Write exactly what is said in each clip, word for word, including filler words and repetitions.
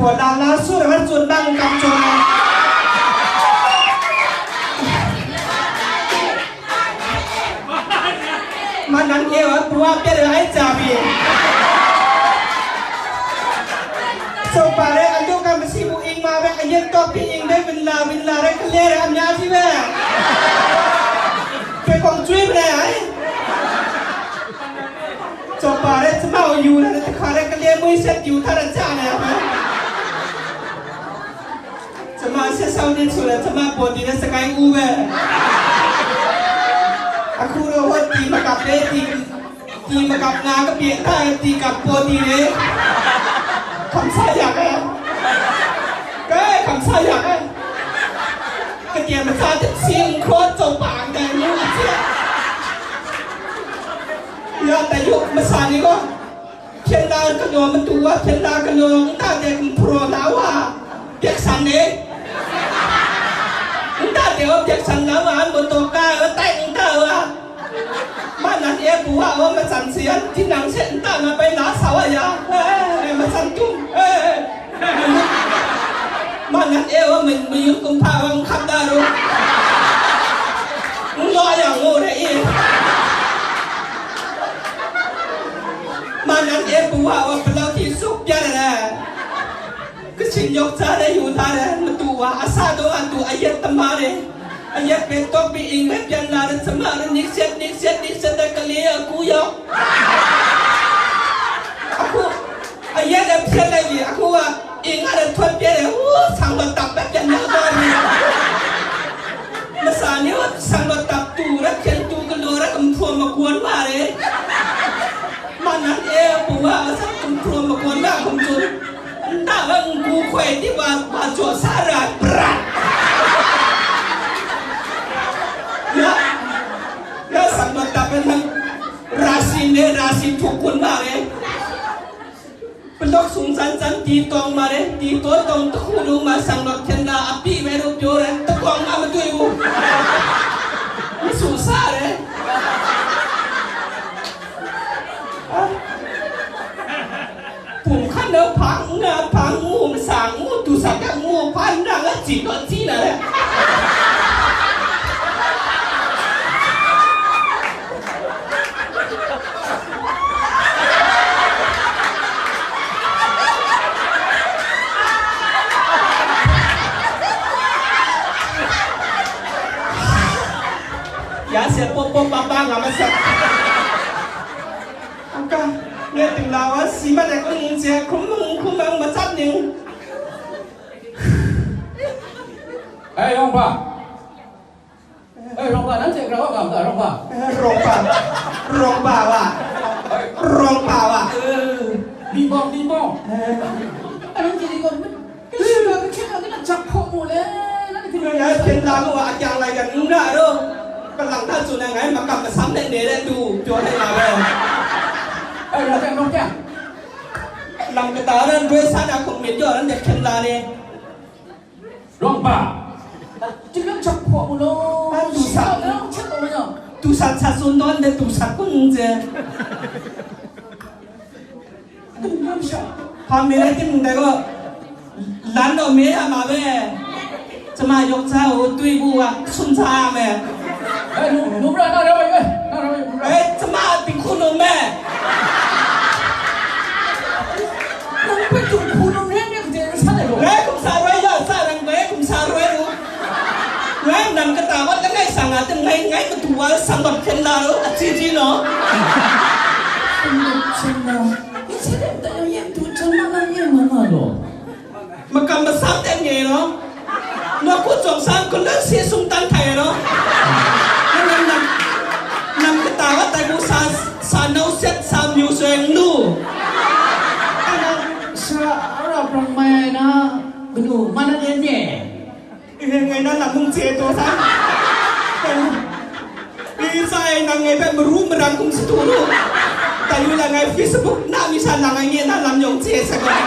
Gaw la la su rai, tsun bang kam jaw ai. Ma nan e wa, pru a pet ai ai ja mi. Tsawpa rai, a lu ga masi mu ing ma bai, a yet tawk pyi ing bai, wun la, wun la rai, kale rai, a mya ji bai. Hpe kawng chyoi bai ai. Tsawpa rai, tsama u yu rai, hka rai, kale mui set yu hta rai, ja na ya bai. Tsama sha sau ni chu la, tsama body na sakai u we. A hku ro hot ti makap le ti, ti makap nga ka pye ta ti kap body le. Kamsa yak e. Kai kamsa yak e. Katian matsa tip si n hkawt tsawpa ang dai ngu a tia. Ya ta yu masa ni gaw. Hpyen la kanaw matu wa, hpyen la kanaw nta de gumhpraw la wa, byaksan e. Nta de wa byaksan la wa, matu ka wa, tai nta wa. Ma nan e bu wa, wa matsan si yan, tinang se nta nga bai la sa wa ya. Eh, matsan tum. Eh. Ma nan e wa, mayun kumhpa wa, n hkap da ru. N law yang ngu re i. Ma nan e bu wa, wa, palau hti suk byan ai. Kasin yawk tsa de yu hta de, matu wa, a sa daw a du, a yet tama de, a yet pen tawk mi ing rai byan na de, tsama de, nik set, nik set, nik set de, kali a ku yawk. A ku, a yet de hpyen lai mi, a ku wa, ing a de htot pye de, u, sang wa tap bai byan na ga mi. Masa ni wa, sang wa tap tu, ra hpyen tu, galaw ra, gumhpraw magwan wa de. Ma nan e, bu wa, a sa gumhpraw magwan wa, gumhpraw. Nta wa ngu hkoi di wa, wa jaw sa ra, bra. Ya, ya sang wa tap e nang, rasi ne, rasi htuk kun ma re. Palawk sung tsan tsan di tawng ma re, di taw tawng tahku lu ma sang lawt hten la, a pyi me ru pyaw re, takawng ma matui u. Masu sa re. Ah. Pum hkan nau hpang n nga, hpang n mu, masa n mu, du sa yak n mu, hpa n ra nga, ji naw ji na re. Ya se pop pop pa pa nga ma sa. Aka, ngai ting la wa si ma de kung se, hkrum mung hkrum mung ma sat ning. Ai, Rawngpa. Ai, Rawngpa, nanhte grau wa nga ma ta, Rawngpa? Eh, Rawngpa. Rawngpa wa. Ai. Rawngpa wa. Eh, mi bawng, mi bawng. Eh. Ai, nanhte ni gaw, kashi wa, kahkyen wa, kanak jak hpaw mu le, nanhte hpyen la mu wa, a kyang lai yang n ra ro. Kalang hta tsun ai ngai, makam masam de ne de du, pyaw de nga ro. Ai, Rawngpa, Rawngpa. Lam kata ran doi sa na hkum myit yaw, nanhte hpyen la ni. Rawngpa. Tingnan jak hpaw mu law. A, du sa. Tingnan jak hpaw mu law. Du sa sa tsun nawn de du sa kun je. Tingnan sha. Hpa mi rai tim dai gaw. Lan naw me a ma we. Tsama yawk sa u, twi bu wa, sum sa a me. Ai, nu, nu bra, na ra wai, na ra wai, nu bra. Ai, tsama ting hku num me. Nang hpe tung hku num ren ren de san ai gaw. Ngai hkum sa roi ya, sa nang ngai hkum sa roi lu. Ngai nang kata wat langai sa nga, teng ngai, ngai matu wa sang bap hkyen la lu, a ji ji no. Sing na, sing na. Ni se dem ta yang yem tu, chan ma nang yem ma ma lo. Makam masam de nge no. Nawku jawng san, kundan si sung tan htai no. Nang, nang, nang, nang kata wa tai bu sa, sa nau set, sa myu seng nu. Sa ara prang mai na, benu, mana yen ye. Eh, ngai na lam mung che to sa. Isa e nang ngai hpe maru marang hkum sa tu nu. Tayu la ngai Facebook na mi sa lang ai nye na lam yawng che sa gaw.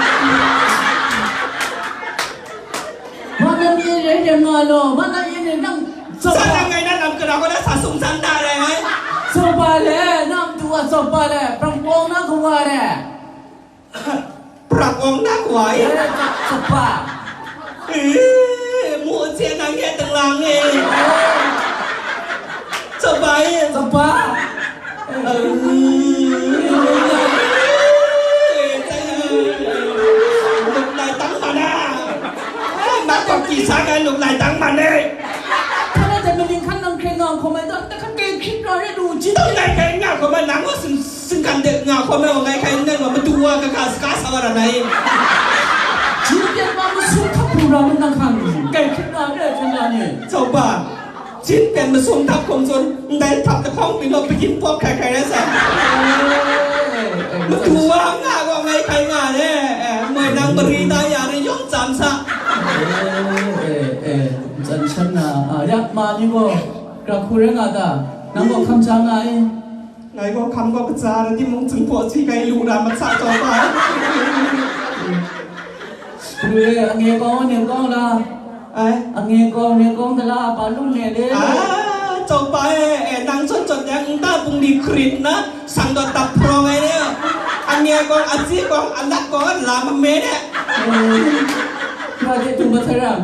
Mana ye rai de nga lo, mana ye ne nang sa nang ngai na lam kara ko na sa sung san da rai ngai. Sa ba le, nang tu a sa ba le, prang pong na kawa le. Pra Awng na kawa e. Eh, tsapa. Eh, mu a hte nang e tenglang e. Tsapa e. Tsapa. Luk lai tang man a. Eh, ma kawk ki sa ga luk lai tang man e. Hpa na dai maling hkan nang hkrai nga hkawm ai ta, ta hkra kai hkrit ra re lu, jin dai hkrai nga hkawm ai, nang gaw sing, singgan de nga hkawm ai wa ngai hkai n nen wa, madu wa kaga saka sa wa ra nai. Jin pyan wa masum hkap hkrum ra lu nang hkang, kai hkrit ra re hkyen ra ni. Tsawpa, jin pyan masum hkap hkrum tsun, ndai hkap lahkawng pyi law, pagyin pawp hkrai hkrai rai sa. Madu wa nga gaw ngai hkai nga re, eh, moi nang mari da ya re yawng tsam sa. Eh, eh, eh, tsan shan na, ah, ya, ma ni gaw, Gara hku rai nga ta? Nang gaw hkam ja nga i? Ngai gaw hkam gaw kaja rai timung, Jinghpaw si kai lu ra mat sa taw ta. Hkru e, ange kawng, ange kawng la. Ai. Ange kawng, ange kawng ta la, pa lung ne le. Ah, Tsawpa e, eh, nang chawt chawt yang nta bungli hkrit na, sang dawt tap hprawng ai ne. Ange kawng, atsi kawng, alat kawng, la mame ne. Eh, nga de tung ba sai ram.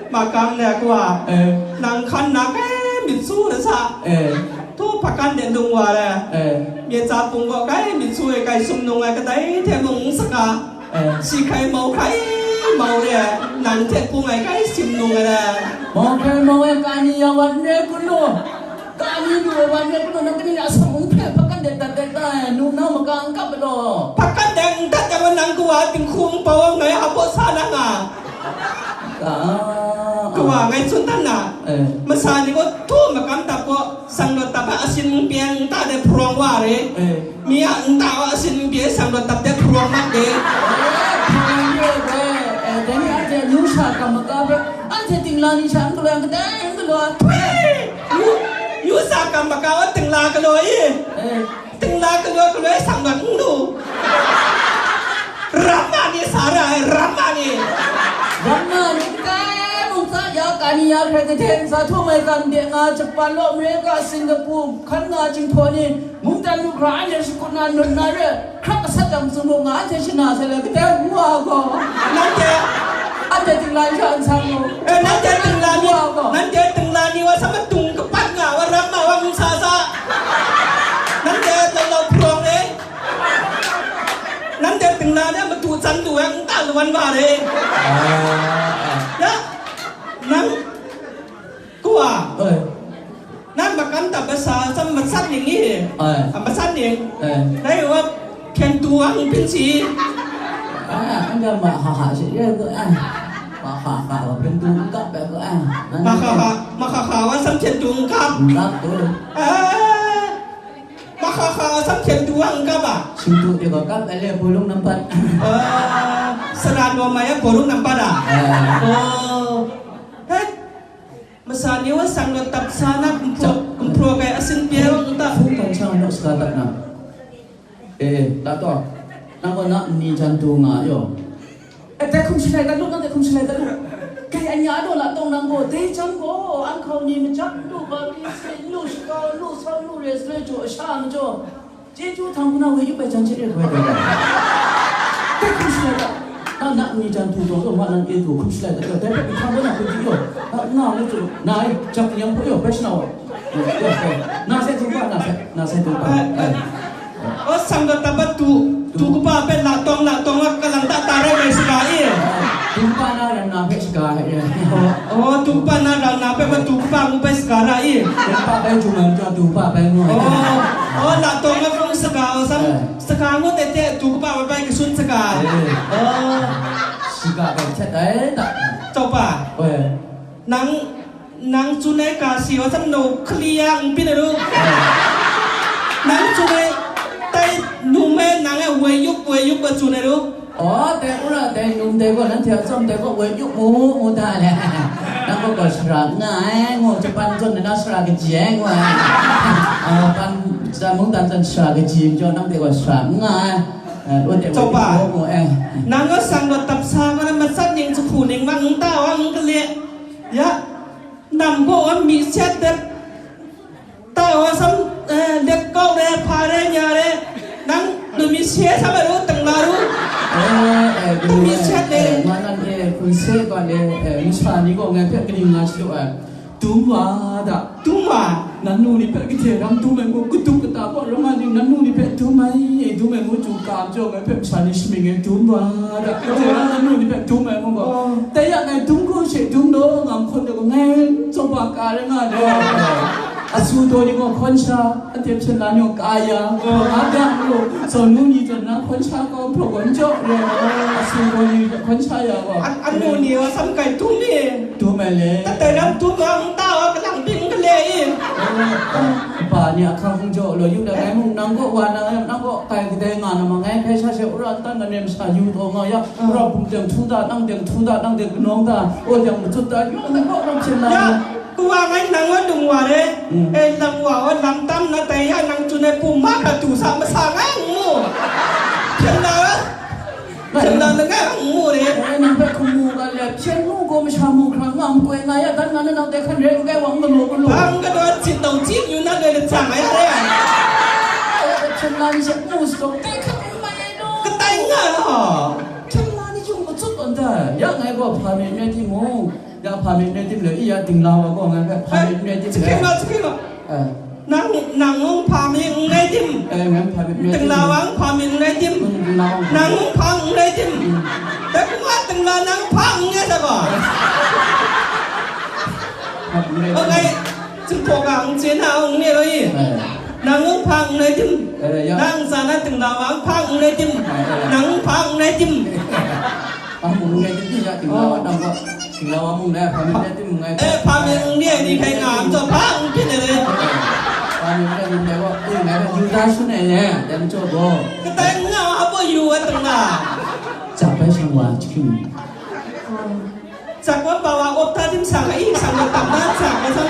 Makam le kawa, eh, nang hkan na kai myit su ai sa. Eh. Tu hpakan de lung wa le. Eh. Mye tsa pung gaw kai myit su ai, kai sumnung ai kadai hte mung n saka. Eh. Si hkrai mau hkrai mau re, nang hte pung ai kai simnung ai le. Mau hkrai mau ai kani ya wat ne kun lu. Kani lu ai wa ne kun lu, nang kani ya sam mung hpe hpakan de dat dat ai, nu nau maka n kap law. Hpakan de n dat yang nang kawa dinghku n pau ngai a baw sa na nga. Ka, kawa ngai tsun dan na. Eh. Masa ni gaw htu makam tap gaw, sang dawt tap a asin n pye nta de hparawng wa re. Eh. Mi a nta wa asin n pye sang dawt tap de hparawng mat de. Eh, hparawng re, eh, eh, dai ni anhte nu sha kam maka hpe, anhte dingla ni sha n galaw yang kadai n galaw. Hpwi! Nu, nu sha kam maka wa dingla galaw i. Eh. Dingla galaw galaw ai sang mat n lu. Ramma ni sa ra ai, ramma ni. Ramma ni kai mung tsa ya, kani ya hkrai kahteng sa htum ai kan de nga, Japan law, America, Singapore, hkan nga Jinghpaw ni, mungdan lu hkra anhte shakut na, nut na re, hkrak gasat dam sung lu nga, anhte shana sai le, kadai ngu a gaw. Nanhte, anhte dingla n sha n sang lu. Eh, nanhte dingla ni, wa gaw. Nanhte dingla ni wa sa matung kapat nga, wa ramma wa n sa sa. Nanhte lau lau hprawng e. Nanhte dingla de matu chan du ai, n ta lawan wa re. Ah, ah. Ya, nang, kawa. Oi. Nang makam tap masa, sam masat ning i. Oi. Ah, masat ning. Oi. Dai wa hpyen tu wa n pyin si. Ah, anda ma ha ha si ye ko, ah. Ma ha ha wa hpyen tu n kap ai ko, ah. Ma ha ha, ma ha ha wa sam hpyen tu n kap. N kap tu. Ah. Mahkaha a sam hkyen du wa n kap a? Singtu de gaw kap ai le, bawlung nampat. Ah, sara naw mai a bawlung nampat a? Eh. Oh. Hei, masa ni wa sang rawt tap sa na, kumhpraw, kumhpraw kai asin pye rawt n ta? Hpung hkan shang naw saka dat na. Eh, eh, dat taw. Nang gaw na nni jan du nga yaw. E, dai hkum shalai dat lu, nang dai hkum shalai dat lu. Dai anya daw la tawng nang gaw, dai jang gaw, an hkau ni majak n lu, baptisi n lu, shakau n lu, sau n lu, re, saloi jaw a sha majaw, chyeju htang hku na woi yup ai jan chye re, woi, woi, woi. Dai hkum shalai dat. Nang na ni jan du taw, ma nang e du hkum shalai dat, dai hpe hkam gaw na hkum di yaw. Na, nga ngu tsun, na e, jak ni yang hpaw yaw, bai shanau wa. Yaw, yaw, yaw. Na sai du ba, na sai, na sai du ba. Ai, ai. Aw, sang dat tap a tu, tu kaba hpe la tawng, la tawng a kalang ta ta rai rai saga i. Tu kaba na ram na hpe saga ai. Aw, tu kaba na ram na hpe, tu kaba ngu bai saga ra i. Tu kaba bai jung ai majaw, tu kaba bai ngu ai. Aw, aw, la tawng a kawng saga, aw, sam, eh, saga ngu tete, tu kaba bai bai kasun saga. Eh. Aw. Saga bai htet ai ta. Tawpa. Eh. Nang Nang tsun ai ga si wa sam no hkali ya n pyi na ru. Nang tsun ai tai num e nang e woi yup, woi yup wa tsun ai ru. Aw, dai ura, dai num dai gaw, nanhte a tsawm dai gaw woi yup mu, mu ta le. Nang gaw gaw sara n nga ai, ngu, Japan zawn na sara kaji ai, ngu ai. Aw, ban, Japan mungdan zawn sara kaji majaw, nang dai gaw sara n nga ai. Eh, woi dai woi yup mu, ngu ai. Nang gaw sang gaw tap sa, ngu na matsat ning, jahku ning, mang n ta wa, n gale. Ya, Nam gaw mi sat dat, ta wa sam, eh, let kau re, hpa re, nya re, nang lu mi se sa ba ru, teng la ru. Eh, eh, Myit sat le. Eh, nga nan e hpung se ga le, eh, masha ni gaw ngai hpe kaning nga shadu ai. Dum wa da. Dum wa. Nan nu ni hpe kaje ram dum ai gaw, kaduk kata gaw, ram nga ni nan nu ni hpe dum ai, dum ai ngu chyu kam jaw, ngai hpe masha ni shamying e dum wa da. Kaje ram nan nu ni hpe dum ai ngu gaw. Oh. Dai yang ngai dum gaw she dum law, nga hkawn de gaw, ngai tsawm ba ka rai nga le. Asu daw ni gaw hkawn sha. Anhte hpyen la ni gaw kaya, nga ga lu, zawn nu ni zawn na hkawn sha kau hpraw gaw n jaw re, asu gaw ni hkawn sha ya gaw. An, anu ni wa sam kai tum ni? Tum ai le. Tatai lam tum wa, n ta wa, kalang bing kale i. Ba ni ahkang n jaw lo, yu na ngai mung nang gaw wa na, nang gaw kai kadai nga na ma, ngai hpe sha she ura n tan na nem sha yu taw nga ya, ura bum teng htu da, nang teng htu da, nang teng kanawng da, o teng matut da, yu na gaw rap hpyen la. Ya. Kawa ngai nang wa lung wa re, mm, e lang wa wa lam tam na tai ya nang chun ai pum ma ka tu sa masa ngai ngu. Hpyen na, hpyen na na ngai ngu re. Ngai nang hpe hkum mu ga le, hpyen mu gaw masha mu hkra nga makoi nga ya, dan nga na nang dai hkan re, ngai wa n galaw galaw. Bang ka daw cit tau cit yu na dai lachyang ai re. Hpyen na ni she mu sa dai hkan mu mai ai lo. Katai nga la. Hpyen na ni yung matut on dai. Ya ngai gaw hpa me n rai timung. Ya hpa myit n rai tim le, i ya dingla wa gaw ngai hpe hpa myit n rai tim le. Chahkring wa, chahkring wa. Eh. Nang, nang mung hpa myit n rai tim? Eh, ngai hpa myit n rai tim. Dingla wa hpa myit n rai tim? Mm, dingla wa. Nang mung hpa n rai tim? Mm. Dai hku wa dingla nang hpa n rai sa gaw. Hpa myit n rai tim. O, ngai, Jinghpaw ga n chye na, n re lo i? Eh. Nang mung hpa n rai tim? Eh, ya. Nang sa na dingla wa hpa n rai tim? Eh, eh. Nang hpa n rai tim? Hpa mung n rai tim, ya, dingla wa, oh, nang gaw, dingla wa mung n rai, hpa myit n rai tim, ngai. Eh, hpa myit n rai ni hkai nga, n taw, hpa n byin ai le. Hpa myit n rai tim, ngai gaw, eh, ngai gaw, yu da shun ai le, dan jaw gaw. Katai n nga, a baw yu wa dang na. Chap bai shang wa, chahkring. Chap wa ba wa, op ta tim sa ga i, sa ga tam na, sa ga sam.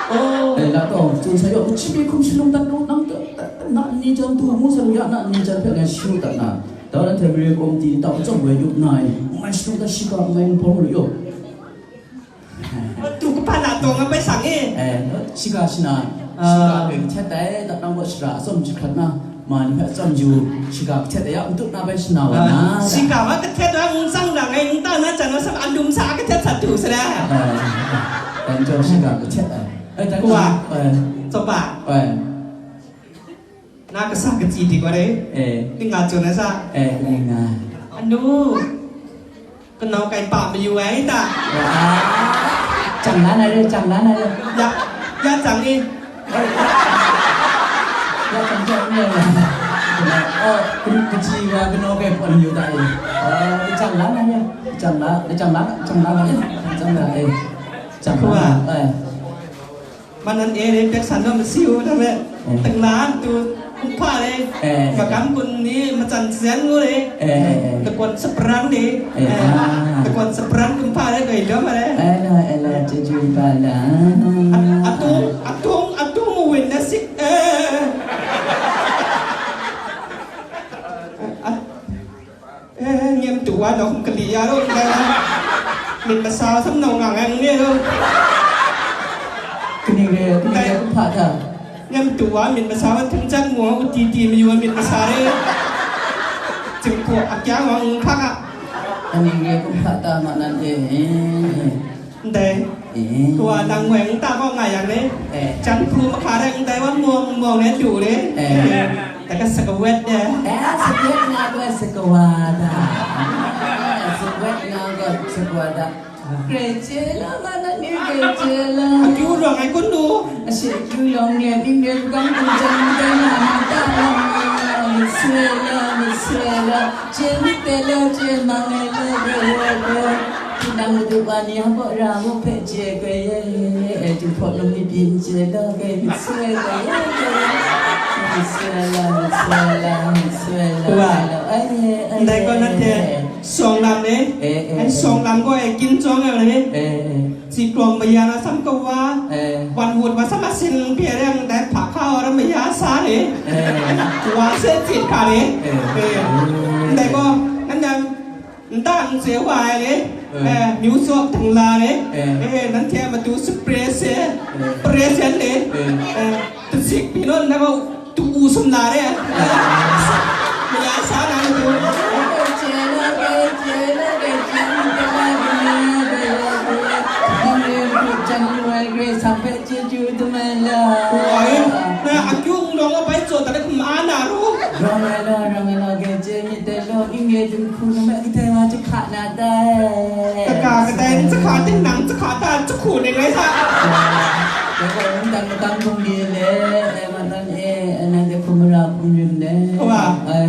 Oh. Eh, la taw, chun sa yaw, chi mi hkum shalung dat lu, nang, na, ni jan tu, mu sa lu ya, na, ni jan hpe ngai shu dat na. Dau na hte mare kawmti ni tau chyawm woi yup na e, ngai shadawn da shiga ngai nbawng lu yaw. Tu kaba na taw nga bai sang e. Eh, shiga shana, ah, shiga bai kahtet ai, dat nang gaw shara atsawm jahkrat na, ma ni hpe atsawm yu, shiga kahtet ai ya, n tut na bai shana wa na. Ah, shiga wa kahtet wa n tsang na ngai n ta na jan wa sam alum sa kahtet sa tu sara. Eh, dan jaw shiga kahtet ai. Eh, dan wa. Eh. Tsoba. Eh. Na kasa katsi dik wa re? Eh. Ning nga chun ai sa? Eh, ning nga. Anu, kanau kai pa mayu ai ta? Wa. Chang la na re, chang la na re. Ya, ya chang ni. Ya chang chang ni. Oh, katsi wa kanau kai pa mayu ta ni. Oh, chang la na re. Chang la, chang la, chang la na re. Chang la, eh. Chang la. Wa. Eh. Manan e re pek san naw masiu na me. Eh. Tengla tu kumhpa re. Eh. Magam kun ni matsan sian ngu re. Eh, eh, eh. Lakwan sapran re. Eh, eh, ah. Lakwan sapran kumhpa re doi dom re. Ela, ela, chyeju bala. At-, atung, atung, atung mu win na sik. Eh. At-, Eh, nyem tu wa, nau hkum kali ya ro, ndai wa. Myit masa wa sam nau nga ngai nge ro. Kaning re, kaning re, ndai, kumhpa hta. Nyem tu wa, myit masa wa, htingchan mu wa, u ti ti mayu wa, myit masa re. Jingku a kya wa, ng hpa ka. Kaning re, kumhpa hta, ma nan e. Ndai. Eh. Kawa nang ngoi n ta gaw nga yang le. Eh. Jan hpru mahka rai ndai wa mawng mawng le du le. Eh. Eh. Daga sakawet de. Eh, sakawet nga gaw sakawa da. Eh, sakawet nga gaw sakawa da. Grai chye la, ma na ni grai chye la. Akyu rawng ai kun du. Ashe akyu yawng le, ning de gam kun jan dai na, ma ta na, ma swe la, ma swe la. Chye myit dai law, chye mang ai law, law, law, law. Tinang madu wa ni a baw ra mu hpe chye grai ye, e, Jinghpaw lung ni byin chye law, grai myit swe grai ye, grai ye. Myit swe law, myit swe law, myit swe law, wa, swe law. Ai ye, ai ye, ndai gaw nanhte ai ye, sawng lam ni, eh, eh, ai, eh, sawng lam gaw e, kin chyawng e ni, eh, eh, si krawng maya na sam kawa, eh, wan wut wa sam asin pye reng, dai hpa hka wa ram maya sa ni, eh, wa se cit hka ni, eh, eh, ndai gaw, nan yang, Nta n tse wa ai le, eh, eh, myu tsaw hpung la le, eh, eh, nanhte a matu spray se, eh, present le, eh, eh, tasik pyi naw, nang a tu u sum la le, eh, maya sa na matu. Wai, na akyu n rawng a bai tsaw dat ai hkum a na ru. Rawng ai law, rawng ai law, gece myit dai law, ning e dinghku nang hpe kadai wa jahka na dai. Kaga kadai n jahka ting nang jahka ta jahku ning rai sa. Dai gaw, nang dan magang bungli le, e, ma dan e, nang de hkum mara hkum rim le. Wa. Ai.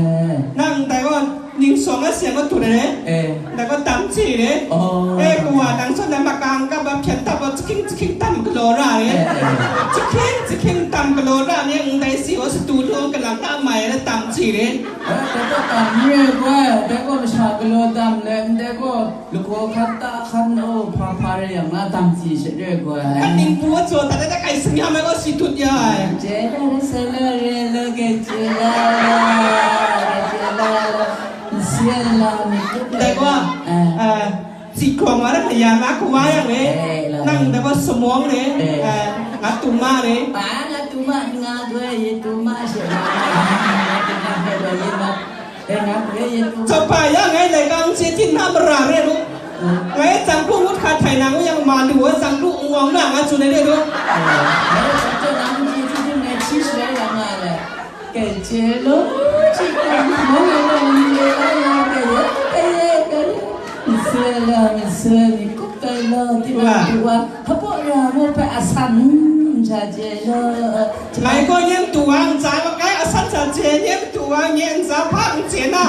Nang dai gaw, Ning shawng a seng a tut ai, eh, ndai gaw tam chye re. Oh. Eh, kawa nang shawng na makang kap a hpyen tap a jahkying jahkying tam galaw ra re. Eh, eh. Jahkying jahkying tam galaw ra ni ndai si wa shatu lung kalang ta mai na tam chye re. Eh, dai gaw tam re gwa, dai gaw masha galaw tam le, ndai gaw lagaw hkan ta hkan o hpa hpa re yang na tam chye shet re gwa. Kan ning pu a jaw ta da kai sing ya mai gaw si tut ya ai. Je da re se le re le ke je la la, ke je la la. Nsen la ni kup. Dai gaw, eh, eh, si hkawng wa na ya na kawa yang re. Eh, la. Nang dai gaw samawng re. Eh. Eh, nga tuma re. Ba nga tuma nga goi ye tuma she ma. Nga tuma he lo ye ma. Eh, nga goi ye tuma. Chawpa ya ngai lai kang che tin na mara re ru. Hmm. Ngai chang kru ngut hka thai nang yang ma lu wa chang kru ngwang na nga chun re ru. Eh, ngai chang kru nang che tin ngai chi shi ya nga le. Kece lo, chika mo lo, ni le la la, kece, kece, kece. Misi la, misi ni kup kai lo, ti la, wa, ti wa, hapo ra mo pe asan, cha je lo. Ngai ko yen tu wa, n tsa wa kai asan cha je, yen tu wa, nye n tsa hpa n je na.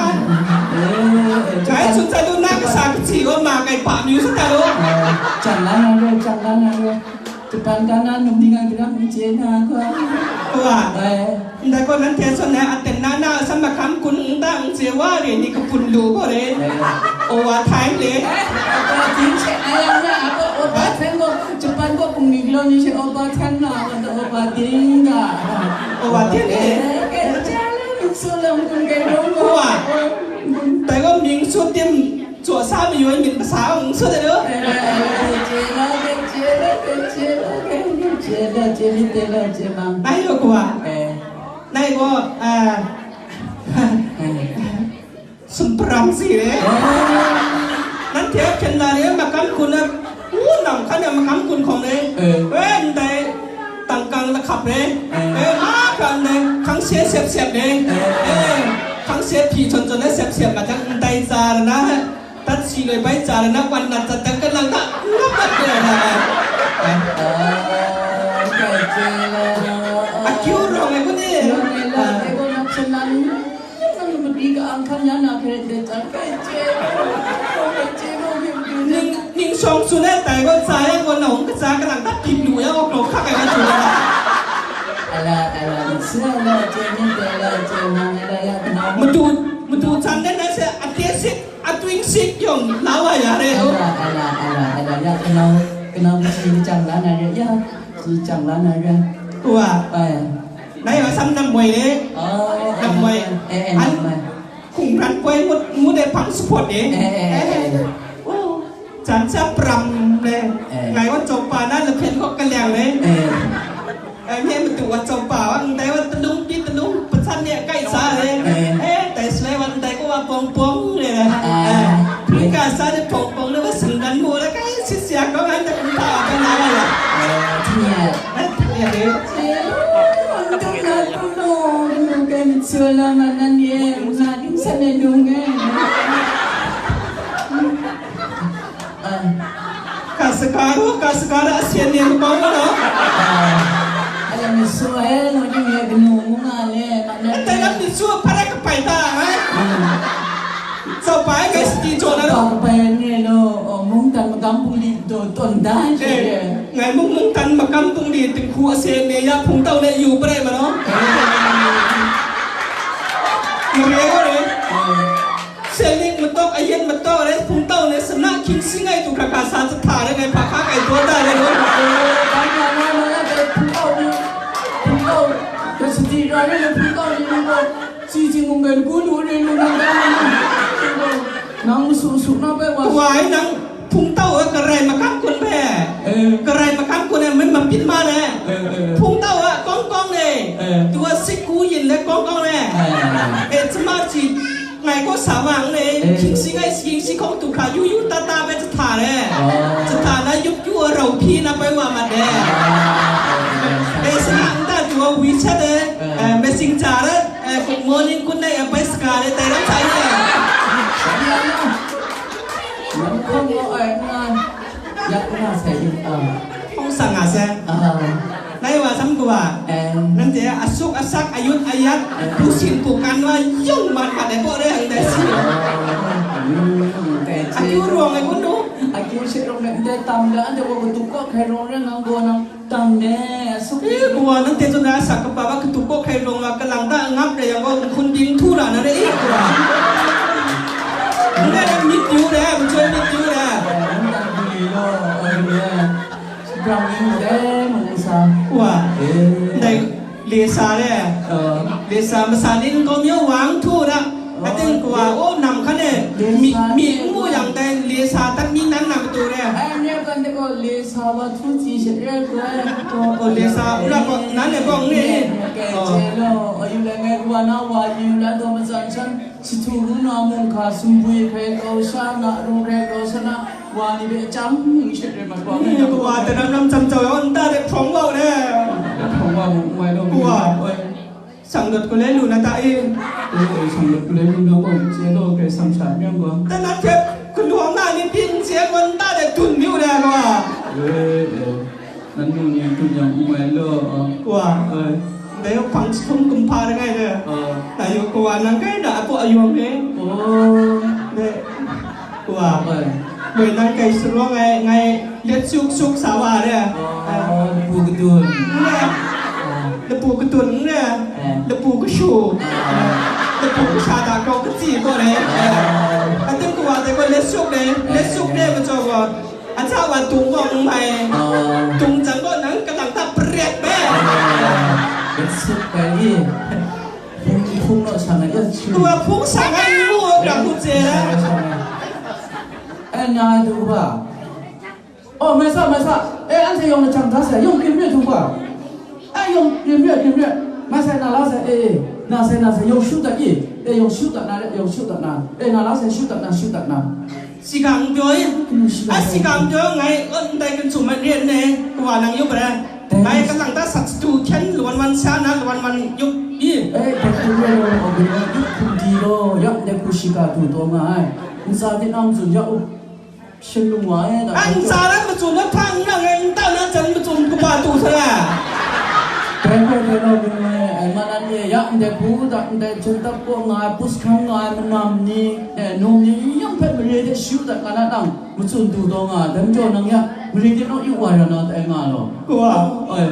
Eh, eh, ngai chun sa lu na kasa kachi wa ma kai pa myu sa ta lo. Eh, chang la na lo, chang la na lo. Japan ga na num ni ngai garam n chye na gaw. Wa. Eh. Ndai gaw nanhte zawn ai aten na na asan mahkam kun n ta n chye wa re ni kapun lu gaw re. Eh. Overtime le. Eh, overtime che, eh, na, overtime gaw, Japan gaw bungli galaw ni she overtime na, overtime ga. Overtime le. Eh, eh, eh, so lam kun kai rong gaw. Wa. Dai gaw ming su tim. Tsaw sa mayu ai myit masa n sut ai lu. Nai gaw, kawa, eh, nai gaw, ah, sumprang si re. Nanhte a hpyen na re, makam kun a, u nang hkan e makam kun hkawng re. Eh. We ndai, tangkang lahkap re. Eh. Eh, mahkra ndai, hkangse sep sep re. Eh. Eh, hkangse hpyi htawn htawn e sep sep ma jang, ndai tsa ra na. Tat si loi bai tsa na wan nat zat dang ka lang ta, n ap mat de na ai. Ah, kai che la. Akyu rawng ai kun e. Rawng ai la, ah. Te ko nak chan na ni, nang madi ka ang kan ya na kare de chan kai che la. Kai che la, kai che la. Ning, ning shawng tsun ai tai ko tsa yang ko nang ka tsa ka lang ta pit lu ya ko klok hkak ai na tsun ai. Ala, ala, ni tsa la, che ni de la, che nang ala ya na. Madu, madu chan de na se, a te sit. Atwing sik yawng la wa ya re o. Ala, ala, ala, ala, ya, kanau, kanau kaji machyang la na re, ya, kaji machyang la na re. Wa. Ai. Nai wa sam nam moi re. Oh, nam moi. Eh, eh, an nam moi. Hkungran poi ngut, ngut e hpang support e. Eh, eh, eh, eh. Oh. Jan sa pram re. Eh. Ngai wa chawpa na lapen kok kalyang re. Eh. Ai, nye madu wa chawpa wa, ndai wa talung pi talung, pachan nye kai sa re. Eh. Eh, dai salai wa, ndai ko wa pawng pawng re. Ah. Eh, pring ka sa re pawng pawng re, wa singgan mu re, kai sit sia ko, ngai da kum ta wa, kai na wa ya. Eh, tingnya. Eh, tingnya re. Eh, untung na kum lo, kai mit su la ma nan ye, na ding sa ne dung e. Ah. Ka saka ru, ka saka ra, a sian ni makau na no? Ah. Ala mi su ai, mo ni mi gnu mu nga le, ma na. Ata la mi su, para ka pai ta, eh? Hmm. Sa pai, ka sti jo na no? Ka pai ni lo, o, mung tan magam pung li do, ton da, eh, je. Ngai mung mung tan magam pung li, ting khu a sian ni ya, phung tau le yu, pare ma no? Eh. Ni re, re. Eh. Seling matok, ayen matok, rai hpungtau ni sana hkying si ngai tu hkra hkra sa jahta rai ngai hpa hka kai taw da rai ngu. Phungtau ni, phungtau, ka sadi rai ni phungtau ni nang gaw, si si mung gai gu lu rai lu nang gaw, nang su su na bai wa. Wai nang phungtau e karai makam kun bai. Eh. Karai makam kun e men mapit ma rai. Eh, eh. Phungtau e kawng kawng ni. Eh. Tu a sik ku yin le kawng kawng ni. Eh, eh, eh. Eh, cima ci. Ai kaw sa ma n le, eh, hkying sing ai hkying sing hkawng du hkra yu yu ta ta bai jahta re. Oh. Jahta na yup yu ai rau hpyi na bai wa mat re. Ah, eh, eh, eh, eh. Dai sana nta du ai WeChat e, eh, eh, Messenger e, eh, good morning, good night, eh, bai saga re, dai ram sa re. Nang hkawng gaw ai n nga. Yak n nga sai, ah. Hkawng sa nga sai. Ah. Nai wa sam kawa, eh, nanhte a suk a sak, a yut a yat, eh, hpu sin hpu kan wa yung mat mat ai baw re, ang dai si. Oh, mm, mm, mm. Akyu rawng ai kun du? Akyu she rawng ai, ndai tam da, anhte gaw katup kaw hkrai rawng re, nang gaw nang tam ne, a suk. Eh, kawa, nanhte tsun na a sak kaba ba katup kaw hkrai rawng wa, kalang ta a ngap re yang gaw, nhkun ding htu ra na re, eh, kawa. Ndai myit yu re, machyoi myit yu re. Eh, nang tam hku li law, eh, eh. Brang ni mung dai mung sa. Wa. Eh. Dai le sa le. Oh. Le sa masa ni nkau myo wang htu na. Oh. Ating kwa, oh, nam kan e. Le mi, sa mi le mu yang dai le sa tan mi nan nam tu re. Ai, ne kan de ko le sa wa htu si she re ko. Oh, oh, le sa ra ko nan le bong ni. Ke, oh, che lo, oh, yu le ngai kwa na wa yu la do ma san chan. Sahtu ru na mung hka sumbwi hkrai kau sha na, rung hkrai kau sha na, wa ni hpe chyam ning shet rai mat wa. Hmm, kawa, daram ram chyam chyam yaw nta de hprawng wa u le. Hprawng wa mu, n mai law, kawa. Oi. Shang dawt galoi lu na ta i? Oi, oi, shang dawt galoi lu na gaw, n chye law, Karai Kasang sha n yang gaw. Dan na hte, galawng na ni pyi n chye gaw nta de dun mi u le, kawa. Oi, oi. Nang nu ni tut yang n mai law, ah. Wa. Ai. Dai hpang jahtum kumhpa langai le. Ah. Dai yawng kawa nang kai da, apaw ayawng e. Oh. Dai. Wa. Ai. Moi nang kai sharawng ai, ngai let suk suk sa wa re. Oh, ai. Lapu kadun. N re. Ah. Lapu kadun n re. Eh. Lapu kashu. Ah. Lapu kasha da kau katsi kaw re. Ah. Ating kawa dai gaw let suk re. Let suk re, majaw gaw. Aca wa dung gaw n mai. Ah. Dung jang gaw nang kalang ta pret bai. Ah. Bai sut bai i. Hpung, hpung naw shang ai, ya, chu. Kawa hpung shang ai, n mu, ga hku chye ai. Shang ai, shang ai. Eh, na du ba. Oh, mai sa, mai sa. Eh, anhte yawng lachyang da sai, yawng kim re htung ba. Eh, yawng kim re, kim re. Mai sai, na la sai, eh, eh. Na sai, na sai, yawng shu dat i. Eh, yawng shu dat na re, yawng shu dat na. Eh, na la sai, shu dat na, shu dat na. Sigang pyaw i, a sigang pyaw ngai, ndai kan sum man re nne, kawa nang yup ai. Ngai kalang ta sat tu hkyen lawan wan sha na lawan wan yup i. Eh, dai hku re law, aw, gun yup hkum di law, yak dai hku shiga du taw nga ai. Ntsa tinang tsun ya u, shin lung wa e, da. An ntsa ran matsun na hpang n rang ai, nta na jan matsun kaba tu sa ra. Dai hpe dai law, gun wa e, ai, ma nan e, ya ndai hku da, ndai hpyen tap kaw nga ai, pus hkan nga ai, manam ni, eh, num ni, n yang hpe mare de shayu dat nga na nang, matsun du taw nga, dai majaw nang ya, mare de naw yu wa ra na tai nga law. Kawa. Ai.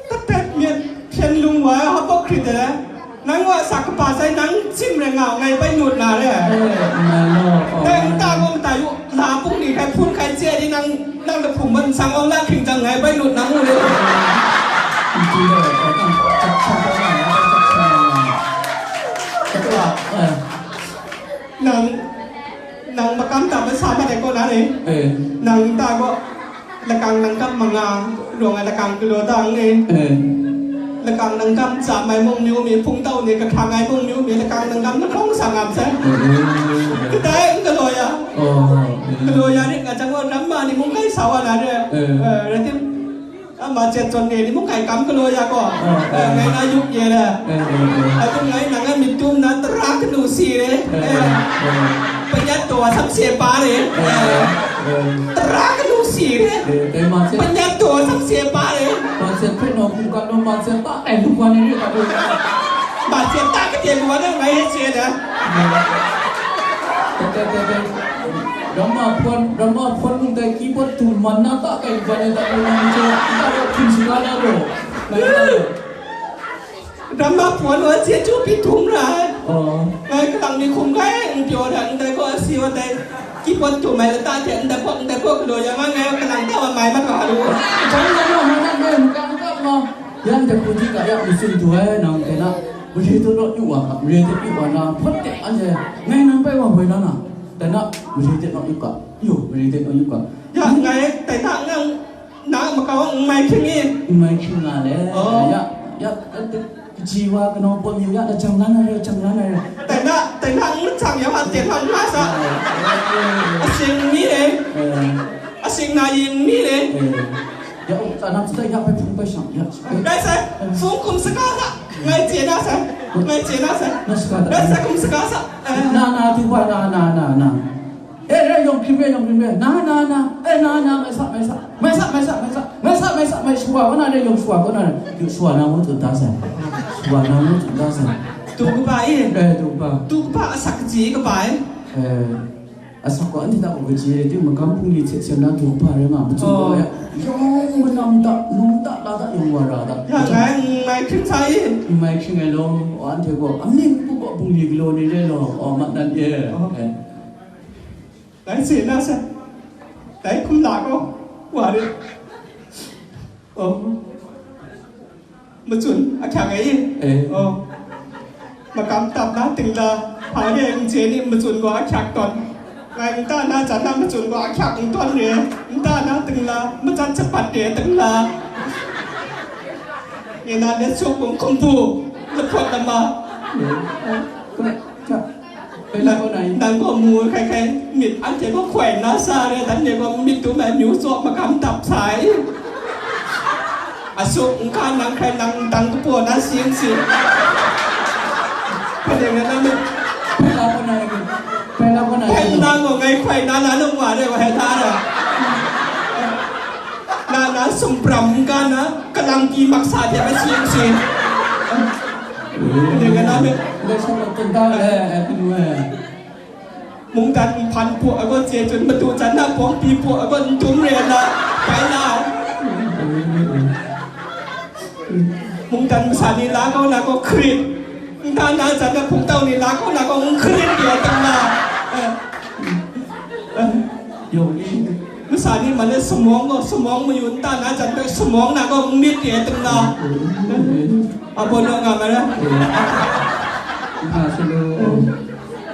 Tatep myit hpyen lung wa ai, hapawk hkrit ai. Nang wa sa kaba sai, nang chim rai nga, ngai bai nut na re. Eh, nga law, oh. Dai nta gaw matai yu, la pung ni hkai hpun hkai chye di nang, nang lahpung man sang awng la hking jang ngai bai lut nang mu le. N tu le, oh, nang chak chak na, nang chak chak na. Kawa, eh. Nang, nang makam ta masa mat ai kaw na ni? Eh. Nang ta gaw lakang nang kap manga, rawng ai lakang galaw ta n e. Eh. Lakang nang kap ntsa mai mung myu mi, hpung tau ni, kahkrang ai mung myu mi, lakang nang kap lahkawng sa ngam sai. Eh, eh, eh, eh. Kadai n galaw ya. Oh, eh. Galaw ya rit nga jang gaw, ram ma ni mung kai sa wa na re. Eh. Eh, rai tim, a, ma chet zawn ni, ni mung kai kam galaw ya gaw. Oh, eh, eh. Ngai na yup ye le. Eh, eh, eh. Atung ngai nang a myit dum na tara kanu si re. Eh, eh, eh. Panyat taw a sam se pa re. Eh, eh. Tara kanu si re. Eh, eh, ma chet. Panyat taw a sam se pa re. Ma chet hpe naw hkungga naw ma chet ta, eh, lu wa ni re ta. Ma chet ta kade lu wa na ngai se da. Eh. Te, te, te, te. Ramma hpawn, ramma hpawn mung dai keyboard tu man na ta kai ban ai ta lu na ni che, ta yawk hpring shaga na lo. Ngai ta lo. Ramma hpawn wa chyeju pi htum ra ai. Oh. Ngai kalang ni hkum kai n pyaw dat, ndai gaw asi wa dai keyboard tu mai lata hte ndai gaw, ndai gaw galaw ya nga, ngai kalang ta wa mai mat wa lu. Jan na ma, ma, ma, ma, ma, ma, ma. Yan de hku di ga ya, mi tsun du ai, nang de na, mare de naw yu wa ga, mare de yu wa na, hpawt de anhte, ngai nang bai wa woi na na, de na, mare de naw yu ga, yu, mare de naw yu ga. Ya, ngai, dai na, nang, na makau n mai hkying i? N mai hkying nga le. Oh. Ya, ya, ya, Kaji wa kanau pawt mi u ya, na jang lan ai re, jang lan ai re. Dai na, dai na, n jang ya, wa, dai na, n nga sa. Asing mi le, asing na yin mi le. Ya, oh, ta na, ta ya, bai phung bai shang, ya. Dai sa, phung kum saka sa, ngai je na sa, ngai je na sa. Na saka ta. Dai sa kum saka sa. Na, na, tu wa, na, na, na, na. E, re yawng hkrim re, yawng hkrim re. Na, na, na. E, na, na, mai sa, mai sa. Mai sa, mai sa, mai sa. Mai sa, mai sa, mai shawa kaw na re, yawng shawa kaw na re. Yawng shawa na ngu tsun da sai. Shawa na ngu tsun da sai. Tu kaba e? E, tu kaba. Tu kaba asak kaji kaba e? E, asak gaw anhte hta gaw kaji re, di magam bungli hte hte na tu kaba re nga, macun gaw ya. Yawng manam da, num da, la da, yawng wa ra da. Ya, ngai, ngai hkring sa e? Ngai hkring ai law, anhte gaw, amying pu gaw bungli galaw ni re law, o, mat nan e. Dai se na sa, dai hkum la gaw, wa re. Oh. Macun, ahkyak ai i? Eh. Oh. Makam tap na, ting la, hpa re ai n chye ni, macun gaw ahkyak tawn. Ngai nta na jan na, macun gaw ahkyak n tawn re. Nta na, ting la, majan shapat re, ting la. Ni na let suk bung hkum bu, lahpawt lama. Eh. Bai la kaw na i? Nang gaw mu hkai hkai, myit anhte gaw hkoi nna sa re, dan de gaw myit dum ai myu tsaw magam dap sa ai. Asu, n hka nang hkrai nang ndang kapaw na sing sing. Hkoi nang na myit. Bai la kaw na i? Bai la kaw na i? Hkoi nang gaw ngai hkoi na na nung wa re wa hai ta ra. Na na sumprang n hka na, kalang pyi maksa de ai sing sing. Hkoi nang na myit. Bai sa kaw tun ta re, eh, kanu eh. Mungdan nhpan puk agaw chye chun, madu jan na pawng pyi puk agaw n dum re na, bai na. Mungdan masa ni la kau na gaw hkrit, nta na jan na hpungtau ni la kau na gaw n hkrit ya tang na. Eh. Eh. Yawng ni. Masa ni man e samawng gaw, samawng mayu nta na jan hpe samawng na gaw n myit ye teng na. Abono nga ma ra. Nga sa lo.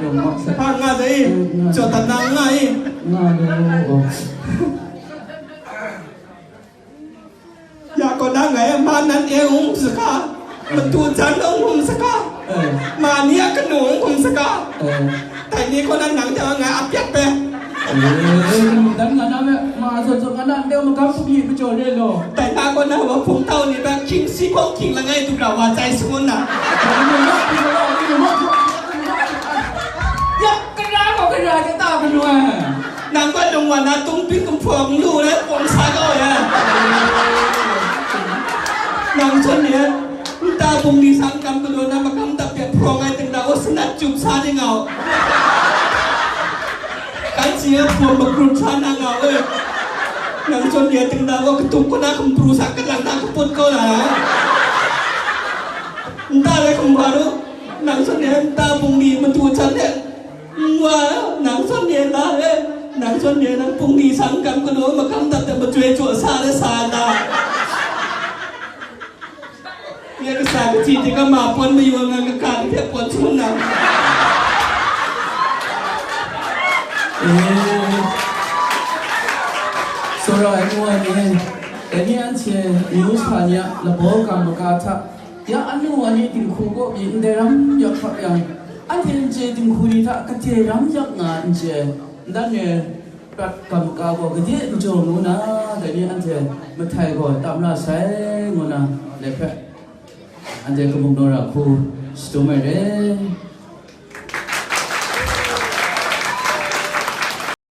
Yawng ma sa. Hpa nga sa i. Jaw dat na nga i. Nga lo. Ya kaw na ngai a ma nan e hum saka, matu jan hum saka, eh, ma ni a kanu hum saka. Eh. Dai ni kaw na nang de ngai a pyak pe. Eh, dan nga na me, ma so so nga na de ma kam pu ki pa jaw re lo. Dai na kaw na wa phung tau ni ba king si kong king langai du ra wa tai su na. Ya kara ko kara ke ta kanu eh. Nang gaw lung wa na tung pyi kumhpawng lu na pawng sa kau ya. Nang zawn ni, nta bungli sang kam galaw na makam dap de hprawng ai teng da, o sanat jup sa ni ngau. Kan si ya hpawng makrup sa na ngau e. Nang zawn ni teng da, o katup ko na kumpru sa kalang na kaput kau la. Nta le kumhpa ru, nang zawn ni nta bungli matu chan de. Nwa, nang zawn ni la e, nang zawn ni nang pungli sang kam kanu makam dat de machyoi jaw sa de sa na. Nye kasa kaji de kama pon mayu nga kaka de pon sun na. Eh. Sora ai nwa ni, dai ni anhte amyu sa ni a labaw ga maga hta, ya anu wa ni dinghku kaw mi ndai ram yak hkap yang, anhte n chye dinghku ni hta kade ram yak nga n chye, ndan e prat ga maga gaw kade majaw ngu na, dai ni anhte mahtai gaw tam la sai ngu na, dai hpe anhte kamung naw ra hku shadum ai re.